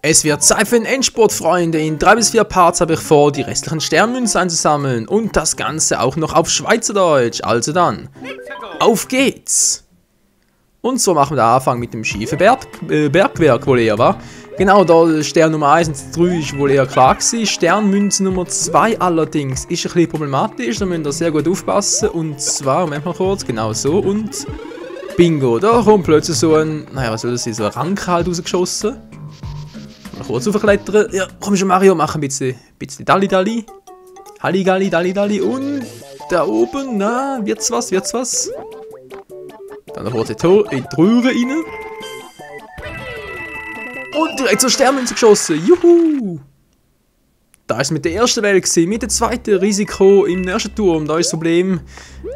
Es wird Zeit für den Endspurt, Freunde. In 3 bis 4 Parts habe ich vor, die restlichen Sternmünzen einzusammeln. Und das Ganze auch noch auf Schweizerdeutsch. Also dann, auf geht's! Und so machen wir den Anfang mit dem schiefen Bergwerk, wo leer war. Genau, da Stern Nummer 1 und 3 ist wohl eher klar gewesen. Sternmünze Nummer 2 allerdings ist ein bisschen problematisch. Da müsst ihr sehr gut aufpassen. Und zwar, Moment mal kurz, genau so. Und bingo, da kommt plötzlich so ein, naja, was soll das sein, so ein Rank halt rausgeschossen. Mal kurz aufklettern. Ja, komm schon Mario, mach ein bisschen Dalli-Dalli. Halligalli, Dalli-Dalli. Und da oben, na, wird's was? Dann noch kurz in die Röhre rein. Und direkt zur Sternmünze geschossen. Juhu! Da war es mit der ersten Welt gewesen. Mit der zweiten Risiko im ersten Turm. Da ist das Problem.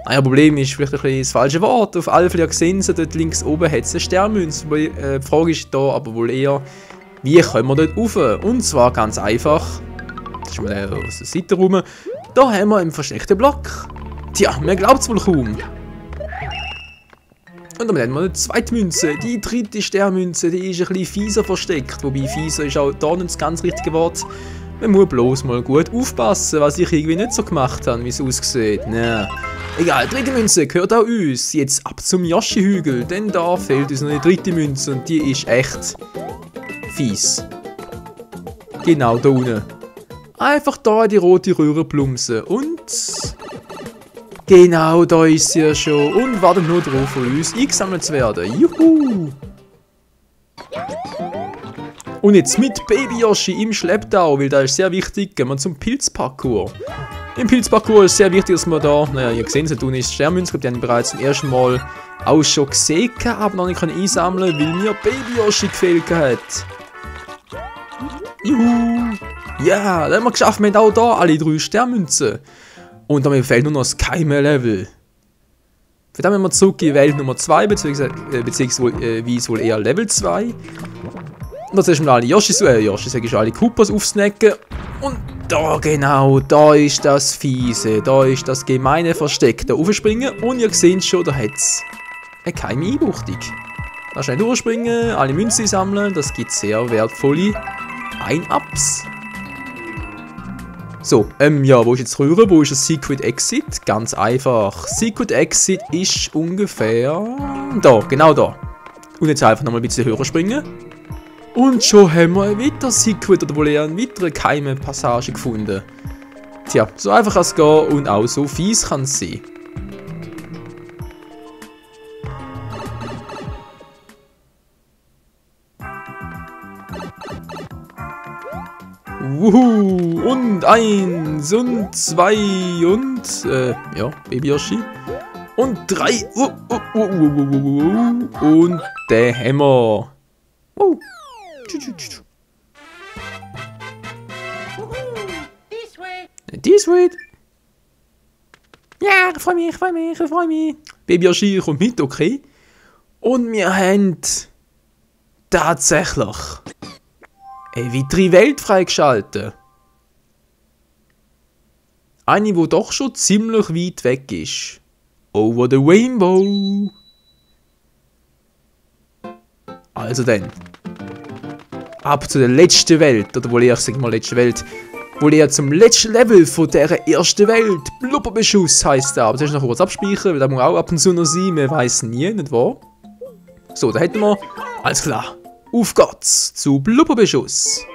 Naja, Problem ist vielleicht ein bisschen das falsche Wort. Auf alle Fälle gesehen, dort links oben hat es eine Sternmünze. Die Frage ist da aber wohl eher, wie kommen wir dort rauf? Und zwar ganz einfach. Das ist mal aus der Seite rum. Da haben wir einen versteckten Block. Tja, man glaubt es wohl kaum. Und dann haben wir eine zweite Münze, die dritte Sternmünze, die ist ein bisschen fieser versteckt. Wobei fieser ist auch da nicht das ganz richtige Wort. Man muss bloß mal gut aufpassen, was ich irgendwie nicht so gemacht habe, wie es aussieht. Na, egal, dritte Münze gehört auch uns. Jetzt ab zum Yoshi-Hügel, denn da fehlt uns noch eine dritte Münze und die ist echt fies. Genau da unten. Einfach da in die rote Röhre plumpsen und... Genau, da ist sie ja schon und wartet nur darauf, von uns eingesammelt zu werden. Juhu! Und jetzt mit Baby Yoshi im Schlepptau, weil da ist sehr wichtig, gehen wir zum Pilzparcours. Im Pilzparcours ist sehr wichtig, dass wir da, naja, ihr seht es, da ist Sternmünze, die haben wir bereits zum ersten Mal auch schon gesehen, aber noch nicht einsammeln können, weil mir Baby Yoshi gefehlt hat. Juhu! Ja, das haben wir geschafft, wir haben auch da alle 3 Sternmünzen. Und damit fehlt nur noch das Keime-Level. Für das müssen wir zurück in Welt Nummer 2, beziehungsweise wohl eher Level 2. Und da zuerst mal alle Yoshis sag ich alle Koopas aufsnacken. Und da genau, da ist das Fiese, da ist das gemeine Versteck. Da raufspringen und ihr seht schon, da hat es eine Keime-Einbuchtung. Da schnell durchspringen, alle Münzen sammeln, das gibt sehr wertvolle Ein-Ups. So, ja, wo ist jetzt Röhre? Wo ist das Secret Exit? Ganz einfach. Secret Exit ist ungefähr da, genau da. Und jetzt einfach nochmal ein bisschen höher springen. Und schon haben wir ein weiteres Secret oder wohl eher eine weitere geheime Passage gefunden. Tja, so einfach kann es gehen und auch so fies kann es sein. Wuhu! Und 1 und 2 und, ja, Baby Yoshi. Und 3. Und der Hammer. This way. Ja, ich freue mich. Baby Yoshi kommt mit, okay. Und wir haben tatsächlich eine weitere Welt freigeschaltet. Eine, die doch schon ziemlich weit weg ist. Over the Rainbow. Also dann. Ab zu der letzten Welt. Oder wohl eher, ich sag mal letzte Welt. Wohl eher zum letzten Level von dieser ersten Welt. Blubberbeschuss heisst der. Aber das ist noch kurz abspeichern, weil da muss auch ab und zu noch sein. Man weiss nie, nicht wahr? So, da hätten wir. Alles klar. Auf geht's zu Blubberbeschuss.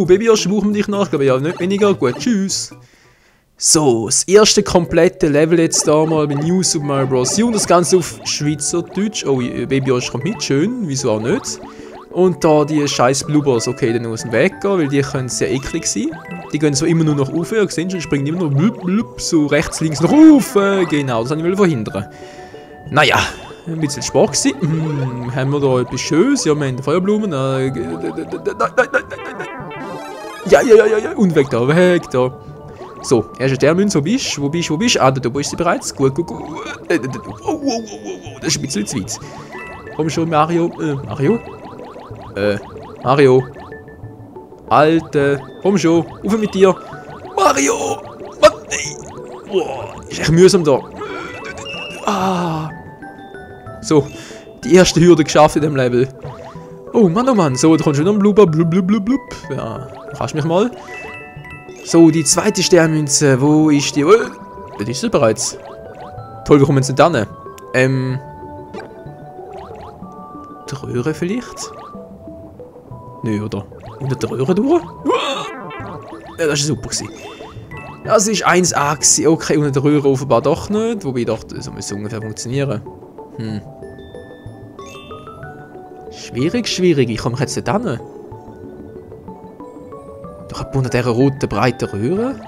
Baby Yoshi brauchen wir dich nach, glaube ich, ja nicht weniger. Gut, tschüss. So, das erste komplette Level jetzt da mal bei New Super Mario Bros. U. Das Ganze auf Schweizerdeutsch. Oh, Baby Yoshi kommt mit, schön, wieso auch nicht. Und da die scheiß Blubbers, okay, dann aus dem Weg gehen, weil die können sehr eklig sein. Die gehen so immer nur noch rauf, ihr seht schon, springen immer noch blub, blub, so rechts, links noch rauf. Genau, das wollte ich verhindern. Naja. Ein bisschen Spaß gewesen. Haben wir da etwas Schönes? Ja, wir haben Feuerblumen. Ja. Und weg da. So, erste Sternmünze, wo bist du? Ah, da bist du bereits. Gut. Das ist ein bisschen zu weit. Komm schon, Mario. Mario. Alter. Komm schon. Rauf mit dir. Mario. Mann, ey. Boah, ist echt mühsam da. Ah. So, die erste Hürde geschafft in dem Level. Oh Mann, so, da kommt schon noch ein Blubber, blub, blub, blub, blub. Ja, kannst mich mal. So, die zweite Sternmünze, wo ist die? Oh, das ist sie bereits. Toll, wie kommen wir jetzt nicht hin? Die Röhre vielleicht? Nö, oder? Unter der Röhre durch? Ja, das war super. Das war 1A. Okay, unter der Röhre offenbar doch nicht. Wobei doch, das müsste ungefähr funktionieren. Schwierig. Ich komme mich jetzt nicht hin. Doch unter dieser roten, breiten Röhre?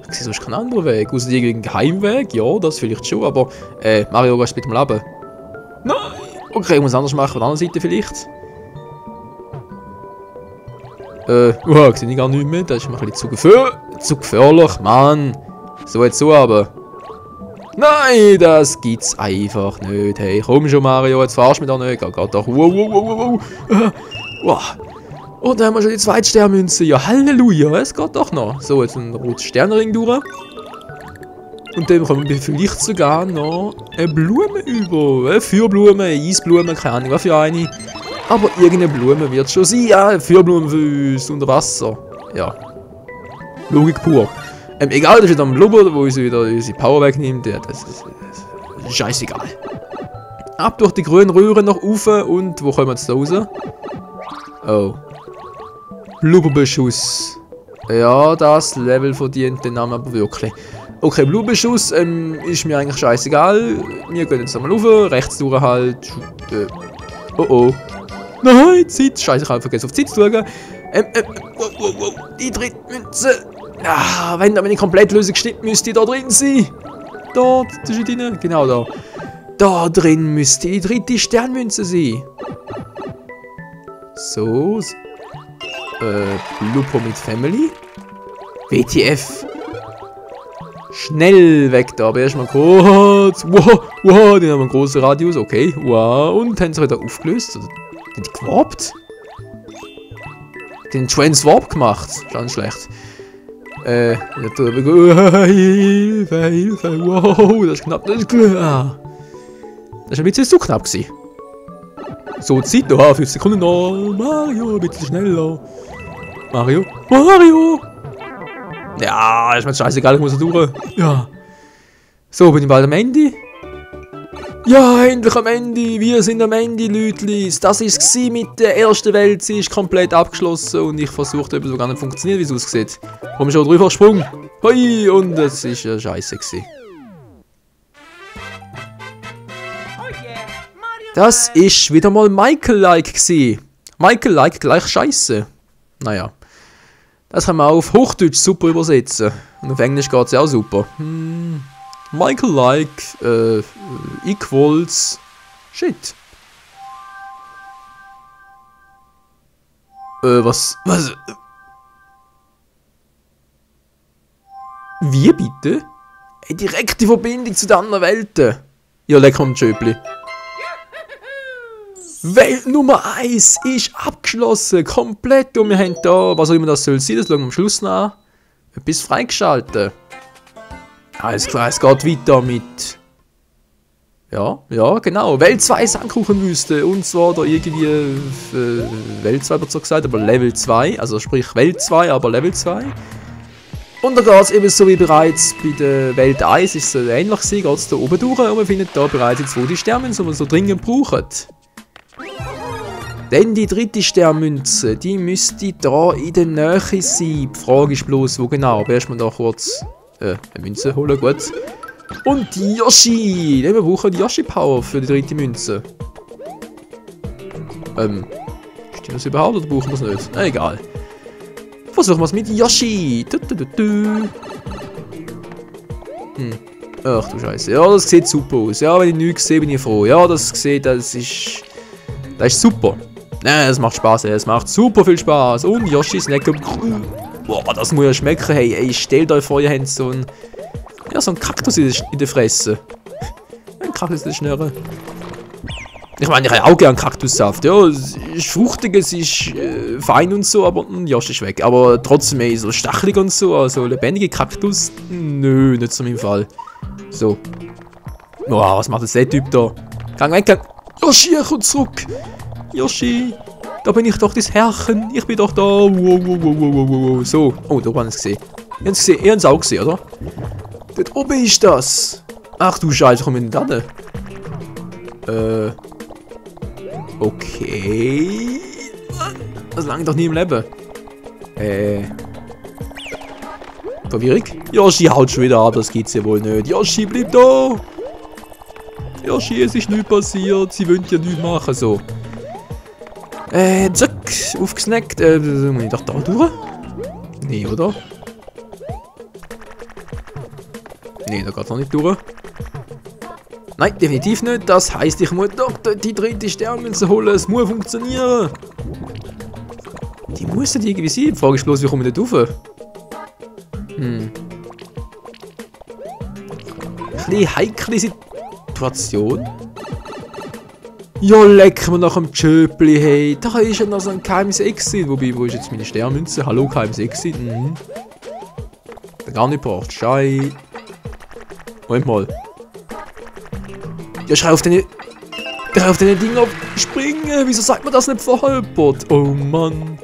Ich sehe sonst keinen anderen Weg. Außer irgendeinen Geheimweg. Ja, das vielleicht schon. Aber, Mario, was ist mit dem Leben? Nein! Okay, ich muss es anders machen. Von der anderen Seite vielleicht. Ich sehe gar nicht mehr. Das ist mir ein bisschen zu gefährlich, Mann. So jetzt so aber. Nein, das gibt's einfach nicht. Hey, komm schon, Mario, jetzt verarsch mich da nicht. Geht doch. Wow. Und dann haben wir schon die zweite Sternmünze. Ja, Halleluja, es geht doch noch. So, jetzt ein rotes Sternring durch. Und dann kommen wir vielleicht sogar noch eine Blume über. Eine Feuerblume, eine Eisblume, keine Ahnung, was für eine. Aber irgendeine Blume wird es schon sein. Ja, eine Feuerblume für uns unter Wasser. Ja. Logik pur. Egal, das ist wieder ein Blubber, wo uns wieder unsere Power wegnimmt. Ja, das ist scheißegal. Ab durch die grünen Röhren nach oben und wo kommen wir jetzt da raus? Oh. Blubberbeschuss. Ja, das Level verdient den Namen aber wirklich. Okay, Blubberschuss ist mir eigentlich scheißegal. Wir gehen jetzt einmal rauf, rechts durch halt. Oh. Nein, Zeit. Scheiße, ich habe vergessen auf die Zeit zu schauen. Wow. Die dritte Münze. Ah, wenn die Komplettlösung stimmt, müsste die da drin sein. Da, das ist drin. Genau da. Da drin müsste die dritte Sternmünze sein. So. Lupo mit Family. WTF. Schnell weg da, aber erstmal kurz. Wow, den haben wir einen großen Radius, okay. Wow, und haben sich wieder aufgelöst. Oder den gewarpt? Den Transwarp gemacht. Schon schlecht. Hilfe, wow, das ist knapp. Das ist ein bisschen zu knapp gewesen. So, Zeit noch, 5 Sekunden noch. Mario, bitte schneller. Mario. Ja, ist mir scheißegal, ich muss da durch. Ja. So, bin ich bald am Ende? Ja, endlich am Ende. Wir sind am Ende, Leutlis. Das war es mit der ersten Welt. Sie ist komplett abgeschlossen und ich versuchte, ob es so gar nicht funktioniert, wie es aussieht. Komm schon, dreifach Sprung. Hoi, und es ist ja scheiße gewesen. Das ist wieder mal Michael-like gewesen. Michael-like gleich scheiße. Naja. Das kann man auch auf Hochdeutsch super übersetzen. Und auf Englisch geht es ja auch super. Michael-like equals shit. Was? Wie bitte? Eine direkte Verbindung zu den anderen Welten. Ja, lecker am Schöpli. Welt Nummer 1 ist abgeschlossen, komplett. Und wir haben da, was auch immer das soll sein, das schauen wir am Schluss nach. Etwas freigeschaltet. Alles klar, es geht weiter mit... Ja, genau. Welt 2 Sandkuchenwüste. Und zwar da irgendwie... Welt 2 wird so gesagt, aber Level 2. Also sprich Welt 2, aber Level 2. Und da geht es eben so wie bereits bei der Welt 1 ist es ähnlich gewesen. Geht es da oben durch und man findet da bereits die zweite Sternmünze, die man so dringend braucht. Denn die dritte Sternmünze, die müsste da in der Nähe sein. Die Frage ist bloß, wo genau. Aber erstmal da kurz eine Münze holen, gut. Und die Yoshi! Wir brauchen die Yoshi-Power für die dritte Münze. Stimmt das überhaupt oder brauchen wir es nicht? Egal. Versuchen wir es mit Yoshi! Ach du Scheiße. Ja, das sieht super aus. Ja, wenn ich nichts sehe, bin ich froh. Ja, das ist super. Nein, es macht Spaß, es macht super viel Spaß. Und Yoshi Snack. Boah, das muss ja schmecken. Hey, stellt euch vor, ihr habt so einen Kaktus in der Fresse. Ein Kaktus in der Schnurre. Ich meine, ich habe auch gerne Kaktussaft. Ja, es ist fruchtig, es ist fein und so, aber Yoshi ist weg. Aber trotzdem so stachelig und so, also lebendige Kaktus. Nö, nicht so in meinem Fall. So. Boah, was macht das der Typ da? Gang weg, gang. Yoshi, er kommt zurück. Yoshi, da bin ich doch, das Herrchen. Ich bin doch da. Wow. So. Oh, da haben wir es gesehen. Ihr habt es auch gesehen, oder? Dort oben ist das. Ach du Scheiße, komm in den Laden. Okay. Das lange doch nie im Leben. Verwirrung? Yoshi haut schon wieder ab, das geht's ja wohl nicht. Yoshi, bleib da! Yoshi, es ist nichts passiert. Sie wollen ja nichts machen, so. Zack, aufgesnackt. Muss ich doch da durch? Nee, oder? Nee, da geht's noch nicht durch. Nein, definitiv nicht. Das heisst, ich muss doch die dritte Sternmünze holen. Es muss funktionieren. Die muss nicht irgendwie sein. Die Frage ist bloß, wie komme ich da rauf? Ein bisschen heikle Situation. Ja, leck mir nach dem Tschöpli, hey. Da ist ja noch so ein geheimes Exit. Wobei, wo ist jetzt meine Sternmünze? Hallo, geheimes Exit. Gar nicht gebracht. Schei. Moment mal. Ja, schrei auf deine Dinger springen. Wieso sagt man das nicht verhalbert? Oh Mann.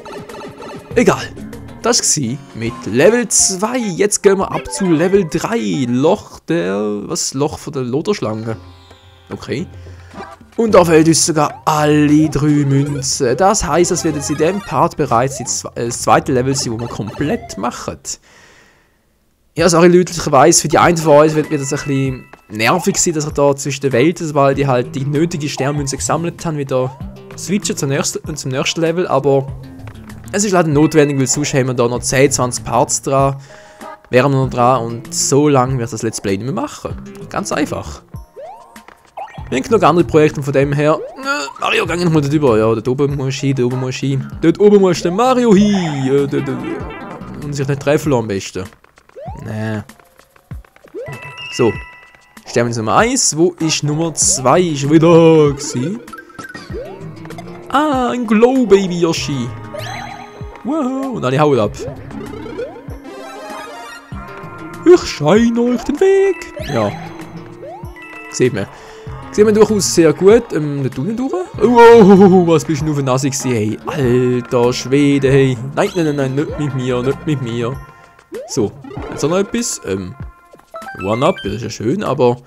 Egal. Das war mit Level 2. Jetzt gehen wir ab zu Level 3. Loch von der Loderschlange. Okay. Und da fehlt uns sogar alle 3 Münzen. Das heisst, das wird jetzt in diesem Part bereits das zweite Level sein, wo wir komplett machen. Ja, sorry Leute, ich weiss, für die einen von uns wird das ein bisschen nervig sein, dass ich da zwischen den Welten, weil die halt die nötige Sternmünze gesammelt haben, wieder switchen zum nächsten Level, aber es ist leider notwendig, weil sonst haben wir da noch 10, 20 Parts dran, wären wir noch dran und so lange wird das Let's Play nicht mehr machen. Ganz einfach. Wir haben genug andere Projekte und von dem her, Mario, geh mal dort über, ja, dort oben musst du hin, dort oben musst du hin, dort oben musst du den Mario hin, und sich nicht treffen lassen am besten. Nee. So. Sternmünze Nummer 1. Wo ist Nummer 2? Ist schon wieder gewesen. Ah, ein Glow Baby Yoshi. Wow. Und alle hauen ab. Ich scheine euch den Weg. Ja. Sieht man. Sieht man durchaus sehr gut. Da tun wir durch. Oh, was bist du nur für Nase gewesen, hey. Alter Schwede, hey. Nein, nicht mit mir, nicht mit mir. So, jetzt auch noch etwas. One-Up, das ist ja schön, aber...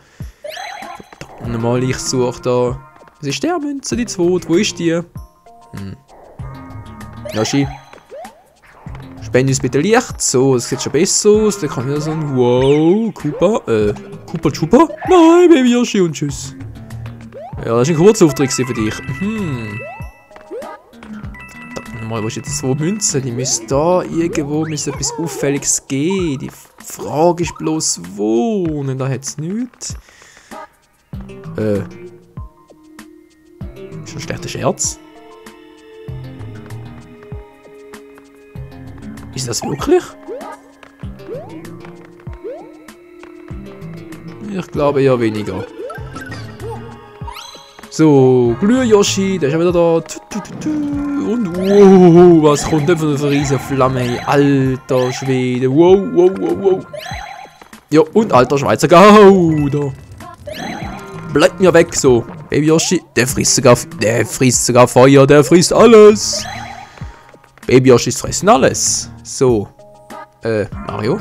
Verdammt mal, ich suche da... Was ist der Münze, die zweite? Wo ist die? Yoshi. Spende uns bitte Licht. So, das sieht schon besser aus. Da kann ich wieder so ein... Wow, Koopa. Koopa Chupa? Nein, Baby Yoshi und tschüss. Ja, das war ein Kurzauftritt für dich. Wo ist jetzt 2 Münzen? Die müssen da irgendwo etwas Auffälliges geben. Die Frage ist bloß wo. Und da hat es nichts. Ist ein schlechter Scherz? Ist das wirklich? Ich glaube eher weniger. So, Glüh-Yoshi, der ist ja wieder da. Und wow, was kommt denn von der riesen Flamme? Hey, alter Schwede. Wow. Ja, und alter Schweizer Gouda. Bleibt mir weg, so. Baby Yoshi, der frisst sogar Feuer, der frisst alles. Baby Yoshis fressen alles. So. Mario?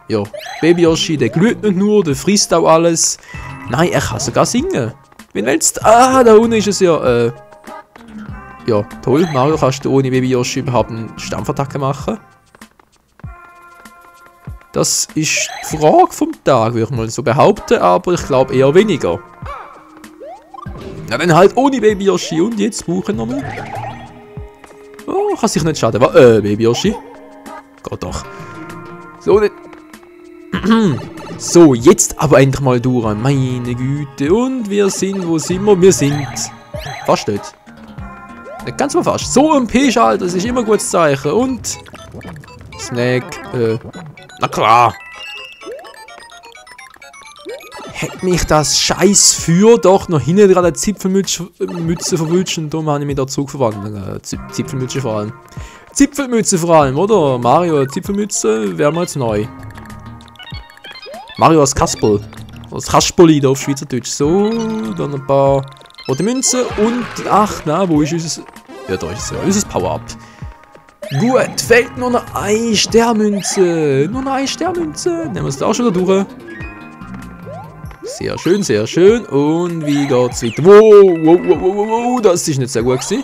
Ja, Baby Yoshi, der glüht nicht nur, der frisst auch alles. Nein, er kann sogar singen. Wen willst du? Ah, da unten ist es ja, ja, toll. Mario, kannst du ohne Baby Yoshi überhaupt eine Stampfattacke machen? Das ist die Frage vom Tag, würde ich mal so behaupten, aber ich glaube eher weniger. Na dann halt ohne Baby Yoshi und jetzt buchen nochmal. Oh, kann sich nicht schaden. Baby Yoshi? Geht doch. So, nicht. So, jetzt aber endlich mal durch. Meine Güte. Und wir sind, wo sind wir? Wir sind fast dort. Nicht ganz mal fast. So ein P-Schalt, das ist immer ein gutes Zeichen. Und Snack. Na klar. Hätte mich das scheiß für doch noch hinten dran eine Zipfelmütze verwünscht und darum habe ich mich da zurückverwandelt. Zipfelmütze vor allem. Zipfelmütze vor allem, oder? Mario, Zipfelmütze, wären wir jetzt neu. Mario als Kaspel. Als Kaspeli da auf Schweizerdeutsch. So, dann ein paar Rote Münze und... Ach, na, wo ist unser... Ja, da ist es ja. Unser Power-Up. Gut, fehlt nur noch eine Sternmünze. Nur noch eine Sternmünze. Nehmen wir es da auch schon da durch. Sehr schön, sehr schön. Und wie geht's weiter? Wow, das ist nicht sehr gut gewesen.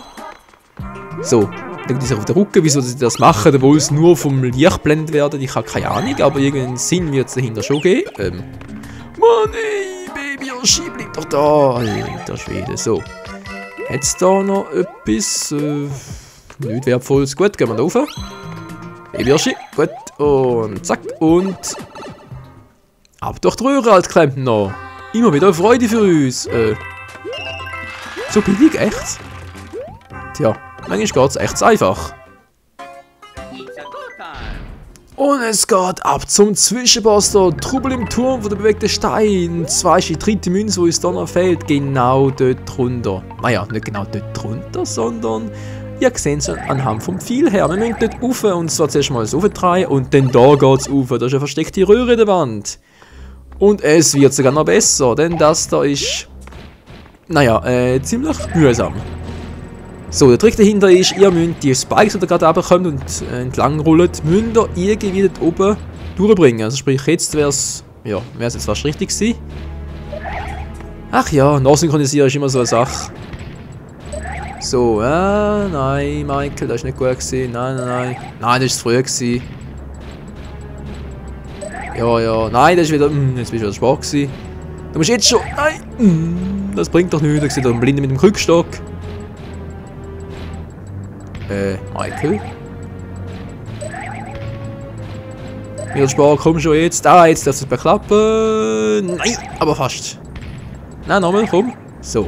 So, dann ist er auf der Rücken. Wieso sie das machen, obwohl es nur vom Licht blendet werden? Ich habe keine Ahnung, aber irgendeinen Sinn wird es dahinter schon geben. Mann, ey, Baby Yoshi, bleib doch da. Alter Schwede, so. Hat es da noch etwas? Nichts Wertvolles. Gut, gehen wir da rauf. Baby Yoshi, gut. Und zack. Und... ab durch die Röhre als Klempner. Immer wieder eine Freude für uns. So billig, echt? Tja, manchmal geht es echt einfach. Und es geht ab zum Zwischenboss da. Trubel im Turm von der bewegten Stein. Und zwar ist die dritte Münze, die uns da noch fehlt, genau dort drunter. Naja, nicht genau dort drunter, sondern ihr seht es anhand vom Pfeil her. Wir müssen dort rauf und zwar zuerst mal so drehen und dann da geht es rauf. Da ist eine versteckte Röhre in der Wand. Und es wird sogar noch besser, denn das da ist, naja, ziemlich mühsam. So, der Trick dahinter ist, ihr müsst die Spikes, die ihr gerade runterkommt und entlang rollt, müsst ihr irgendwie dort oben durchbringen. Also sprich, jetzt wäre es jetzt fast richtig gewesen. Ach ja, nachsynchronisieren ist immer so eine Sache. So, nein, Michael, das ist nicht gut gewesen. Nein, das ist zu früh gewesen. Ja, nein, das ist wieder, jetzt bist du wieder schwach gewesen. Du musst jetzt schon, nein, das bringt doch nichts, da sieht er einen Blinden mit dem Krückstock. Michael? Wieder Spar, komm schon jetzt. Jetzt darf es beklappen. Nein, aber fast. Nein, nochmal, komm. So.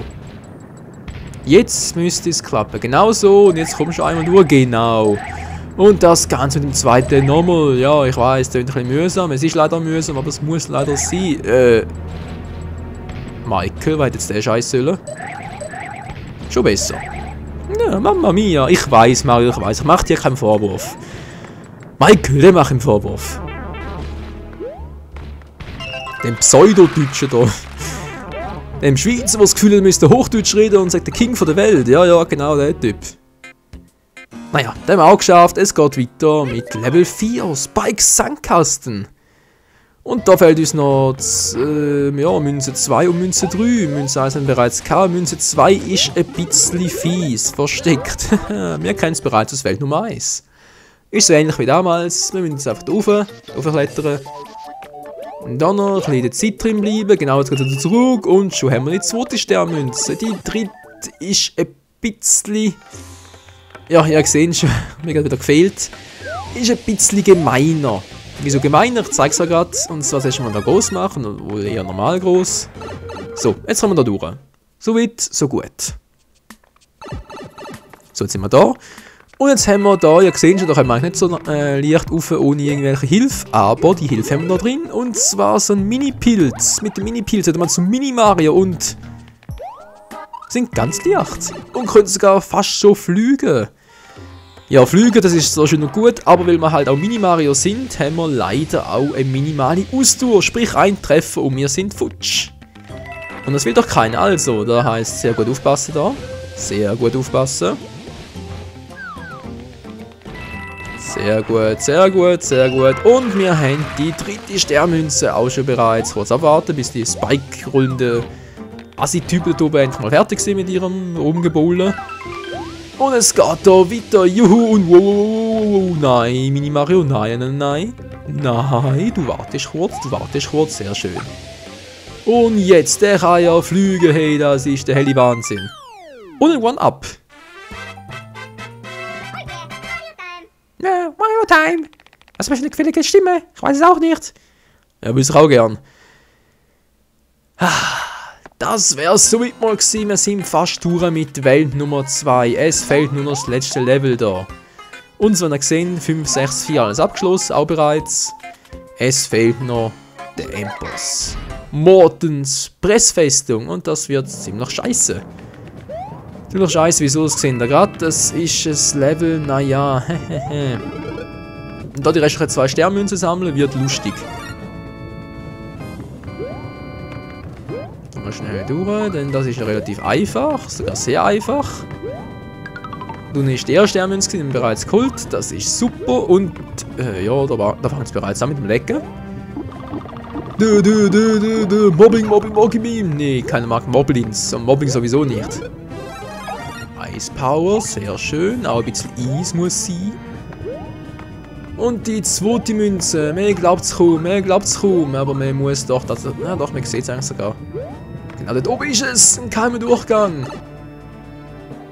Jetzt müsste es klappen. Genau so. Und jetzt kommst du einmal durch. Genau. Und das Ganze mit dem zweiten nochmal. Ja, ich weiß, es klingt ein bisschen mühsam. Es ist leider mühsam, aber es muss leider sein. Michael, was hätte jetzt der Scheiß sollen? Schon besser. Ja, Mama Mia. Ich weiß, Mario, ich weiß. Ich mache dir keinen Vorwurf. Michael, der macht einen Vorwurf. Dem Pseudodeutschen da. Dem Schweizer, der das Gefühl hat, er müsste Hochdeutsch reden und sagt, der King von der Welt. Ja, genau, der Typ. Naja, den haben wir auch geschafft. Es geht weiter mit Level 4, Spikes Sandkasten. Und da fehlt uns noch Münze 2 und Münze 3. Münze 1 haben wir bereits gehabt. Münze 2 ist ein bisschen fies, versteckt. Wir kennen es bereits aus Welt Nummer 1. Ist so ähnlich wie damals. Wir müssen jetzt einfach raufklettern. Und dann noch ein bisschen in der Zeit drin bleiben. Genau, jetzt geht es zurück. Und schon haben wir die zweite Sternmünze. Die dritte ist ein bisschen... Ja, ihr seht schon, mir hat wieder gefehlt. Ist ein bisschen gemeiner. Wieso gemeiner? Ich zeige es euch gerade. Und zwar erst mal da groß machen, wohl eher normal groß. So, jetzt kommen wir da durch. So weit, so gut. So, jetzt sind wir da. Und jetzt haben wir da, ihr seht schon, da können wir eigentlich nicht so leicht rauf ohne irgendwelche Hilfe. Aber die Hilfe haben wir da drin. Und zwar so ein Mini-Pilz. Mit dem Mini-Pilz hätten wir zum Mini-Mario und sind ganz leicht. Und können sogar fast schon fliegen. Ja, fliegen, das ist so schön und gut, aber weil wir halt auch Mini-Mario sind, haben wir leider auch eine minimale Ausdauer, sprich ein Treffer und wir sind futsch. Und das will doch keiner, also, da heisst sehr gut aufpassen da. Sehr gut aufpassen. Sehr gut, sehr gut, sehr gut. Und wir haben die dritte Sternmünze auch schon bereits. Kurz abwarten, bis die Spike-Runde Assi-Typen da oben endlich mal fertig sind mit ihrem Rumgebullen. Und es geht da weiter. Juhu und wow. Nein, Mini-Mario, nein. Nein, du wartest kurz, sehr schön. Und jetzt, der kann ja fliegen, hey, das ist der helle Wahnsinn. Und ein One-Up. Ja, Mario Time. Was möchte eine quällige Stimme? Ich weiß es auch nicht. Ja, wüsste ich auch gern. Das wär's soweit mal gewesen. Wir sind fast durch mit Welt Nummer 2. Es fehlt nur noch das letzte Level da. Und so, wie ihr gesehen, 5, 6, 4 alles abgeschlossen, auch bereits. Es fehlt noch der Endboss. Mortens Pressfestung. Und das wird ziemlich scheiße. Ziemlich scheiße, wieso das gesehen da gerade? Das ist ein Level, naja, Und da die restlichen 2 Sternmünzen sammeln, wird lustig. durch, denn das ist ja relativ einfach, sogar sehr einfach. Du nimmst die erste Sternmünze, die bereits geholt, das ist super und ja, da fängt es bereits an mit dem Lecken. Mobbing. Nee, keiner mag Moblins, und Mobbing sowieso nicht. Ice Power, sehr schön, auch ein bisschen Eis muss sein. Und die zweite Münze, man glaubt es kaum, aber man muss doch, ja doch, man sieht es eigentlich sogar. Genau, dort oben ist es, ein geheimer Durchgang.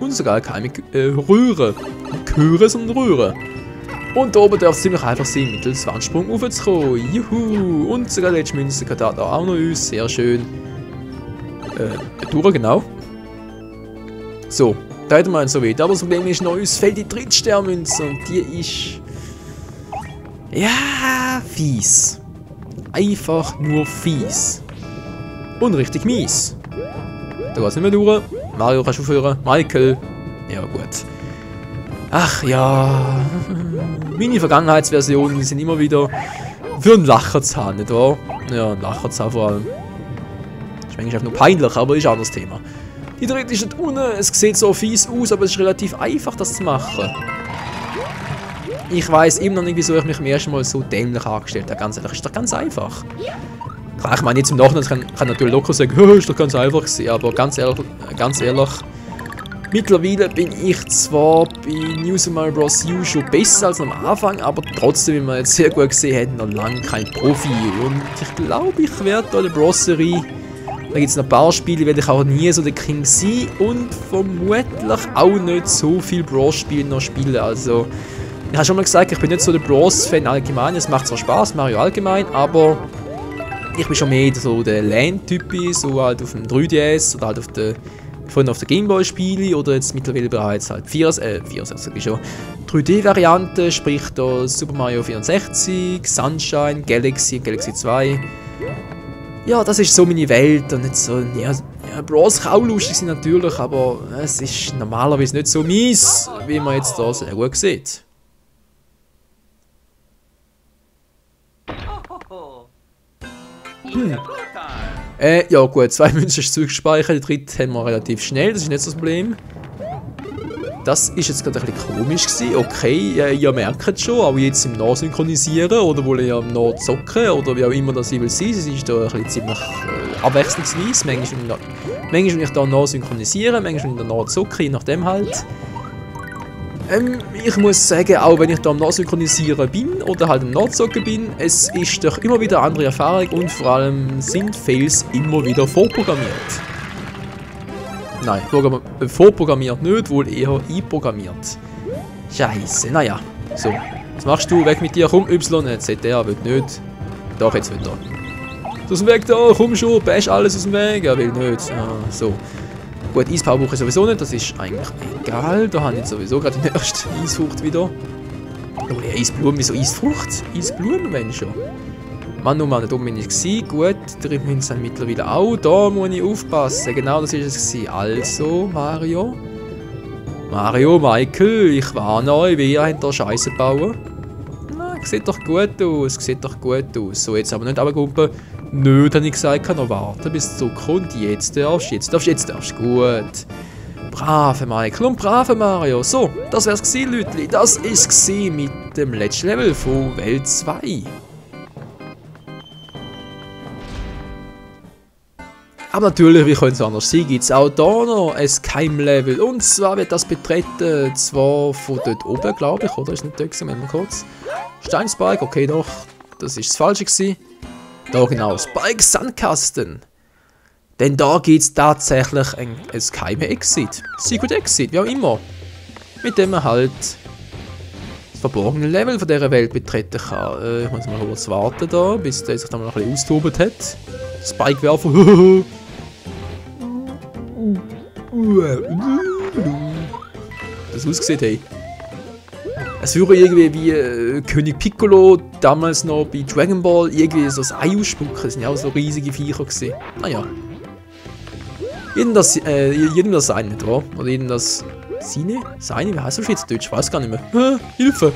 Und sogar eine geheime Röhre. Nicht Chöre, sondern Röhre. Und da oben darf es ziemlich einfach sein, mittels Wandsprung raufzukommen. Juhu! Und sogar die letzte Münze geht da auch noch uns, sehr schön. Durch, genau. So, da hätten wir ihn so weit. Aber das Problem ist noch, uns fehlt die dritte Sternmünze und die ist... Ja, fies. Einfach nur fies. Und richtig mies. Da geht es nicht mehr durch. Mario kannst du aufhören. Michael. Ja, gut. Ach ja. Meine Vergangenheitsversionen sind immer wieder für einen Lacher zu haben, nicht wahr? Ja, einen Lacher zu haben vor allem. Das ist eigentlich nur peinlich, aber ist ein anderes Thema. Die dritte ist nicht unten. Es sieht so fies aus, aber es ist relativ einfach, das zu machen. Ich weiss immer noch nicht, wieso ich mich beim ersten Mal so dämlich angestellt habe. Ganz ehrlich, ist doch ganz einfach. Klar, ich meine, jetzt im Nachhinein kann natürlich locker sagen, ist doch ganz einfach gewesen, aber ganz ehrlich, mittlerweile bin ich zwar bei New Super Mario Bros. U schon besser als am Anfang, aber trotzdem, wie man jetzt sehr gut gesehen hat, noch lange kein Profi. Und ich glaube, ich werde da in der Brosserie, da gibt es noch ein paar Spiele, werde ich auch nie so der King sein und vermutlich auch nicht so viele Bros-Spiele noch spielen. Also, ich habe schon mal gesagt, ich bin nicht so der Bros-Fan allgemein, es macht zwar Spaß, Mario allgemein, aber ich bin schon mehr so der Land-Typ, so halt auf dem 3DS oder halt auf der vorhin auf der Gameboy-Spiele oder jetzt mittlerweile bereits halt 3D-Variante, sprich da Super Mario 64, Sunshine, Galaxy 2. Ja, das ist so meine Welt und nicht so, ja Bros kann auch lustig sein natürlich, aber es ist normalerweise nicht so mies, wie man jetzt da sehr gut sieht. Ja gut, 2 Münzen ist zurückgespeichert, die dritte haben wir relativ schnell, das ist nicht so das Problem. Das ist jetzt gerade ein bisschen komisch gewesen. Okay, ihr merkt es schon, auch jetzt im Nachsynchronisieren oder wohl ja im Nachzocken oder wie auch immer das will sein. Es ist da ein bisschen ziemlich abwechslungsweise. Manchmal will ich da nachsynchronisieren, manchmal will ich da nachzocken, je nachdem halt. Ich muss sagen, auch wenn ich da am Nachsynchronisieren bin oder halt am Nachzocken bin, es ist doch immer wieder eine andere Erfahrung und vor allem sind Fails immer wieder vorprogrammiert. Nein, vorprogrammiert nicht, wohl eher einprogrammiert. Scheiße, naja. So, was machst du? Weg mit dir, komm, Y, ZR, will nicht. Doch, jetzt will er. Aus dem Weg da, komm schon, bash alles aus dem Weg, er will nicht. Ah, so. Gut, Eispower brauche ich sowieso nicht, das ist eigentlich egal. Da habe ich jetzt sowieso gerade die nächste Eisfrucht wieder. Oh, die Eisblumen, wieso Eisfrucht? Eisblumen, wenn schon. Mann, oh Mann, da oben bin ich gewesen. Gut, die Münzen sind mittlerweile auch. Da muss ich aufpassen. Genau, das ist es gewesen. Also, Mario, Michael, ich warne euch, wie ihr habt da Scheiße bauen. Na, sieht doch gut aus, So, jetzt aber nicht runtergumpen. Nö, dann habe ich gesagt, kann noch warten, bis es zurückkommt. Jetzt darfst du. Gut. Brave Michael und brave Mario. So, das wär's gewesen, Leute. Das ist gewesen mit dem letzten Level von Welt 2. Aber natürlich, wie könnte es anders sein, gibt es auch hier noch ein Geheimlevel. Und zwar wird das betreten, zwar von dort oben, glaube ich, oder? Ist nicht dort gewesen, Moment mal kurz. Steinspike, okay, doch. Das ist das Falsche gewesen. Da genau, Spike Sandkasten. Denn da gibt es tatsächlich ein geheime Exit. Secret Exit, wie auch immer. Mit dem man halt das verborgene Level von dieser Welt betreten kann. Ich muss mal kurz warten da, bis der sich da mal ein bisschen austobt hat. Spike werfen. Das ausgesehen, hey. Es würde irgendwie wie König Piccolo damals noch bei Dragon Ball irgendwie so ein Ei ausspucken. Das sind ja auch so riesige Viecher gewesen. Naja. Jedem das seine, nicht wahr? Oder jedem das seine? Seine? Wie heißt das jetzt Deutsch? Ich weiß gar nicht mehr. Hilfe!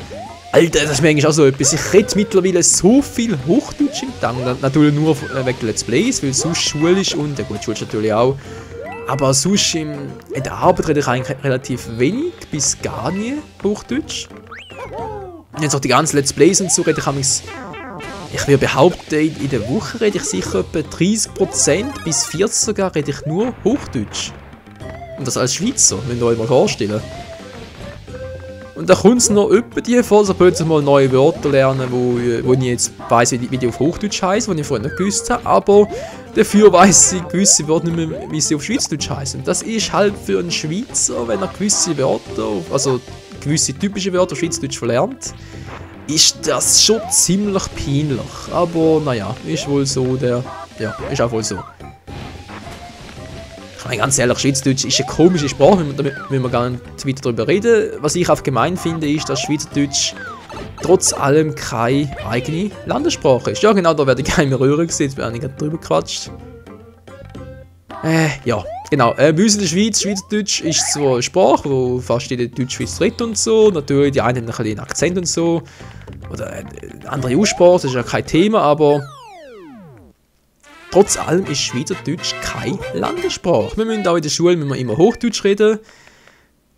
Alter, das ist mir eigentlich auch so etwas. Ich rede mittlerweile so viel Hochdeutsch im Tang. Natürlich nur wegen Let's Plays, weil sonst schulisch und, ja gut, schulisch natürlich auch. Aber sonst in der Arbeit rede ich eigentlich relativ wenig bis gar nie Hochdeutsch. Jetzt auch die ganzen Let's Plays und so rede ich würde behaupten, in der Woche rede ich sicher etwa 30% bis 40% sogar rede ich nur Hochdeutsch. Und das als Schweizer, wenn ihr euch mal vorstellen. Und da kommt es noch etwa die vor, so plötzlich mal neue Wörter lernen, wo ich jetzt weiss, wie die auf Hochdeutsch heißen, die ich vorher nicht gewusst habe, aber dafür weiss ich gewisse Wörter nicht mehr, wie sie auf Schweizerdeutsch heißen. Das ist halt für einen Schweizer, wenn er gewisse Wörter, also gewisse typische Wörter auf Schweizerdeutsch verlernt, ist das schon ziemlich peinlich. Aber naja, ist wohl so, ist auch wohl so. Ich meine, ganz ehrlich, Schweizerdeutsch ist eine komische Sprache, da müssen wir gar nicht weiter darüber reden. Was ich auch gemein finde, ist, dass Schweizerdeutsch trotz allem keine eigene Landessprache ist. Ja genau, da werde ich keine mehr rühren gesehen, wenn ich drüber gequatscht. Ja, genau. Bei uns in der Schweiz, Schweizerdeutsch ist so eine Sprache, wo fast jeder Deutschschweizer redet und so. Natürlich, die einen haben ein bisschen einen Akzent und so. Oder eine andere Aussprache, das ist ja kein Thema, aber trotz allem ist Schweizerdeutsch keine Landessprache. Wir müssen auch in der Schule immer Hochdeutsch reden,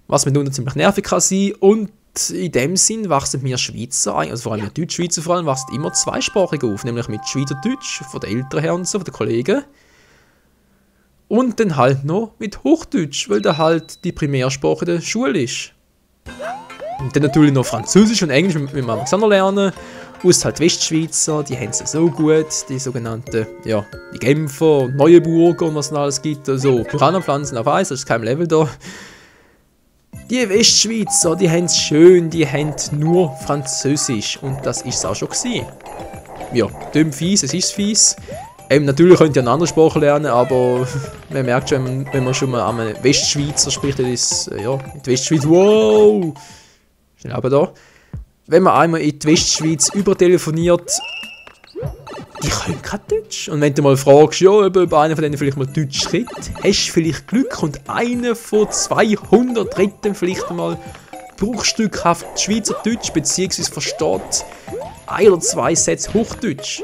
was mitunter ziemlich nervig kann sein. Und in dem Sinn wachsen wir Schweizer, also vor allem wir Deutschschweizer vor allem, wachsen immer zweisprachig auf, nämlich mit Schweizerdeutsch von den Eltern her und so, von den Kollegen. Und dann halt noch mit Hochdeutsch, weil da halt die Primärsprache der Schule ist. Und dann natürlich noch Französisch und Englisch, wenn wir auch noch lernen. Aus halt Westschweizer, die haben es so gut, die sogenannten, ja, die Genfer und Neuenburger und was es alles gibt. Also Piranha-Pflanzen auf Eis, das ist kein Level da. Die Westschweizer, die haben es schön, die haben nur Französisch und das ist es auch schon gewesen. Ja, dumm fies, es ist fies. Natürlich könnt ihr eine andere Sprache lernen, aber man merkt schon, wenn man schon mal am Westschweizer spricht, dann ist ja, in der Westschweiz, wow! Schnell aber da. Wenn man einmal in die Westschweiz übertelefoniert, die können kein Deutsch. Und wenn du mal fragst, ja, ob einer von denen vielleicht mal Deutsch redet, hast du vielleicht Glück und einer von 200 redet vielleicht mal bruchstückhaft Schweizerdeutsch, beziehungsweise versteht ein oder zwei Sätze Hochdeutsch.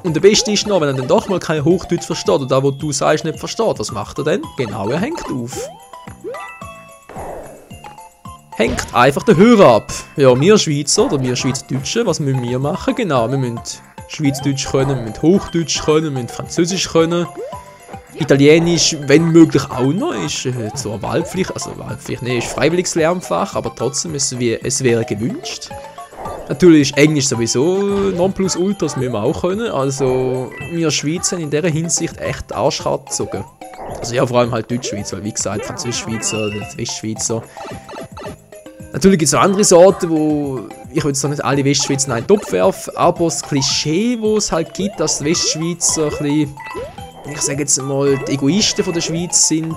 Und der Beste ist noch, wenn er dann doch mal kein Hochdeutsch versteht oder da, wo du sagst, nicht versteht, was macht er denn? Genau, er hängt auf. Hängt einfach den Hörer ab. Ja, wir Schweizer oder wir Schweizerdeutsche, was müssen wir machen? Genau, wir müssen Schweizerdeutsch können, wir müssen Hochdeutsch können, wir müssen Französisch können. Italienisch, wenn möglich auch noch, ist zwar Wahlpflicht, also Wahlpflicht, nee, ist freiwilliges Lernfach, aber trotzdem, es wäre gewünscht. Natürlich ist Englisch sowieso Nonplusultra, das müssen wir auch können. Also wir Schweizer in dieser Hinsicht echt Arschkarte gezogen. Also ja, vor allem halt Deutschschweizer, weil wie gesagt, Französischschweizer, Westschweizer. Natürlich gibt es auch andere Sorten, wo ich würde jetzt nicht alle Westschweizer in einen Topf werfen, aber das Klischee, wo es halt gibt, dass die Westschweizer ein bisschen, ich sage jetzt mal, die Egoisten von der Schweiz sind,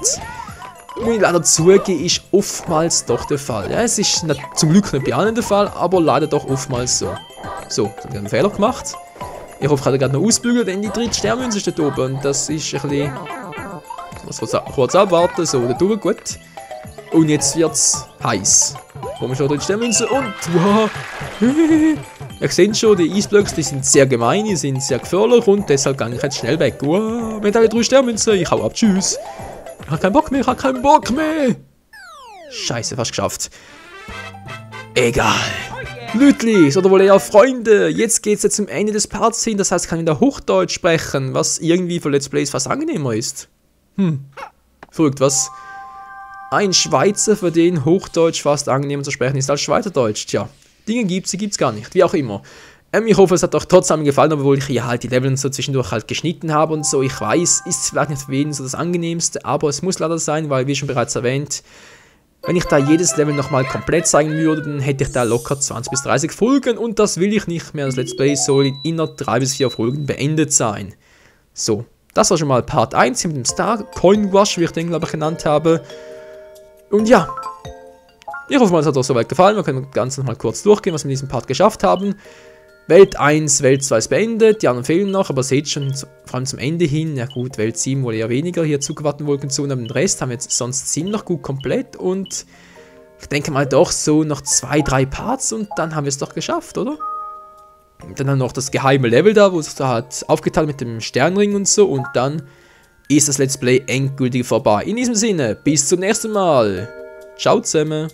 muss ich leider zugeben, ist oftmals doch der Fall. Ja, es ist zum Glück nicht bei allen der Fall, aber leider doch oftmals so. So, jetzt habe ich einen Fehler gemacht. Ich hoffe, ich kann gerade noch ausbügeln, denn die dritte Sternmünze ist dort oben. Und das ist ein bisschen... Ich muss kurz abwarten, so, da tut gut. Und jetzt wird es heiß. Kommen schon dritte Sternmünze und... Wow! Ihr seht schon, die Eisblöcke, die sind sehr gemein, die sind sehr gefährlich und deshalb gehe ich jetzt schnell weg. Wow! Wir haben alle 3 Sternmünze, ich hau ab, tschüss! Ich hab keinen Bock mehr, ich hab keinen Bock mehr! Scheiße, fast geschafft. Egal. Lütlis oder wohl eher Freunde, jetzt geht's jetzt zum Ende des Parts hin, das heißt, ich kann wieder Hochdeutsch sprechen, was irgendwie für Let's Plays fast angenehmer ist. Verrückt, was? Ein Schweizer, für den Hochdeutsch fast angenehmer zu sprechen ist als Schweizerdeutsch. Tja, Dinge gibt's, die gibt's gar nicht, wie auch immer. Ich hoffe, es hat euch trotzdem gefallen, obwohl ich hier halt die Level so zwischendurch halt geschnitten habe und so. Ich weiß, ist vielleicht nicht für jeden so das Angenehmste, aber es muss leider sein, weil, wie schon bereits erwähnt, wenn ich da jedes Level nochmal komplett zeigen würde, dann hätte ich da locker 20 bis 30 Folgen und das will ich nicht mehr. Das Let's Play soll innerhalb 3 bis 4 Folgen beendet sein. So, das war schon mal Part 1 mit dem Star Coin Rush, wie ich den, glaube ich, genannt habe. Und ja, ich hoffe mal, es hat euch soweit gefallen. Wir können das Ganze nochmal kurz durchgehen, was wir in diesem Part geschafft haben. Welt 1, Welt 2 ist beendet, die anderen fehlen noch, aber seht schon, vor allem zum Ende hin, ja gut, Welt 7 wohl eher weniger, hier zugewarten Wolkenzone, aber den Rest haben wir jetzt sonst ziemlich gut komplett und Ich denke mal doch so noch 2, 3 Parts und dann haben wir es doch geschafft, oder? Und dann noch das geheime Level da, wo es da hat aufgeteilt mit dem Sternring und so. Und dann ist das Let's Play endgültig vorbei. In diesem Sinne, bis zum nächsten Mal. Ciao zusammen.